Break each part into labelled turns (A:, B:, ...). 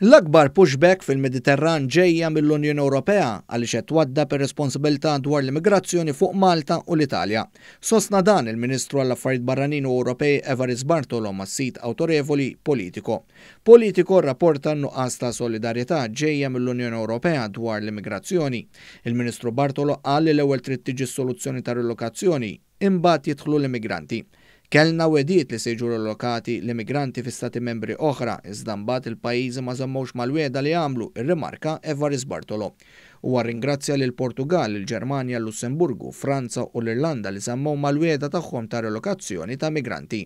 A: L-akbar pushback fil-Mediterran ġejja mill-Unjoni Ewropea għaliex qed twaddab ir-responsabilità dwar l-immigrazzjoni fuq Malta u l-Italja. Sostna dan il-Ministru għall-Affarijiet Barranin u Ewropej Evarist Bartolo mas-sit awtorevoli Politico. Politico rrapporta n-nuqqas ta' solidarjetà ġejja mill-Unjoni Ewropea dwar l-immigrazzjoni. Il-Ministru Bartolo qal li l-ewwel trid tiġi s-soluzzjoni ta' rilokazzjoni, imbagħad jidħlu l-immigranti. Kellna wegħdiet li se jiġu rilokati l-immigranti fi Stati Membri oħra, iżda mbagħad il-pajjiżi ma żammewx mal-wegħda li għamlu, irrimarka Evarist Bartolo. Huwa rringrazzja lill-Portugall, il-Ġermanja, il-Lussemburgu, Franza u l-Irlanda li żammew mal-wegħda tagħhom ta' rilokazzjoni ta' immigranti.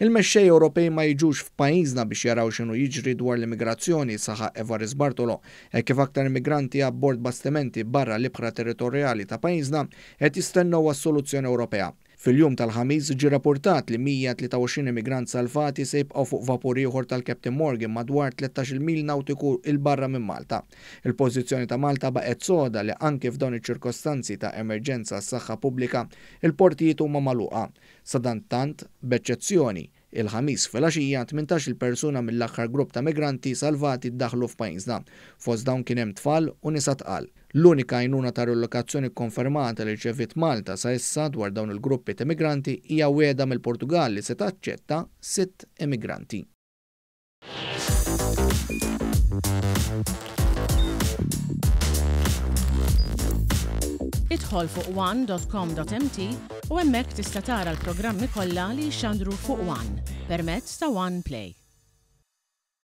A: Il-mexxejja Ewropej ma jiġux f'pajjiżna biex jaraw x'inhu jiġri dwar l-immigrazzjoni, saħaq Evarist Bartolo, hekk kif aktar immigranti abbord bastimenti barra l-ibħra territorjali ta' pajjiżna qed jistennew għas-soluzzjoni Ewropea. Fil-jum tal-Ħamis ġie rappurtat li 123 immigrant salvati se jibqgħu fuq vapur ieħor tal-Captain Morgan madwar 13-il mil nawtiku 'l barra minn Malta. Il-pożizzjoni ta' Malta baqgħet soda li anki f'dawn iċ-ċirkostanzi ta' emerġenza għas-saħħa pubblika, il-portijiet huma magħluqa. Sadanittant, b'eċċezzjoni, Il-Ħamis filgħaxija, 18-il persuna mill-aħħar grupp ta' migranti salvati ddaħħlu f'pajjiżna. Fost dawn kien hemm tfal u nisa tqal. L-unika għajnuna ta' rilokazzjoni kkonfermata li rċeviet Malta sa issa dwar dawn il-gruppi ta' migranti hija wegħda mill-Portugall li se taċċetta sitt immigranti.
B: Idħol fuq one.com.mt u hemmhekk tista' tara l-programmi kollha li jixxandru fuq One permezz ta' One Play.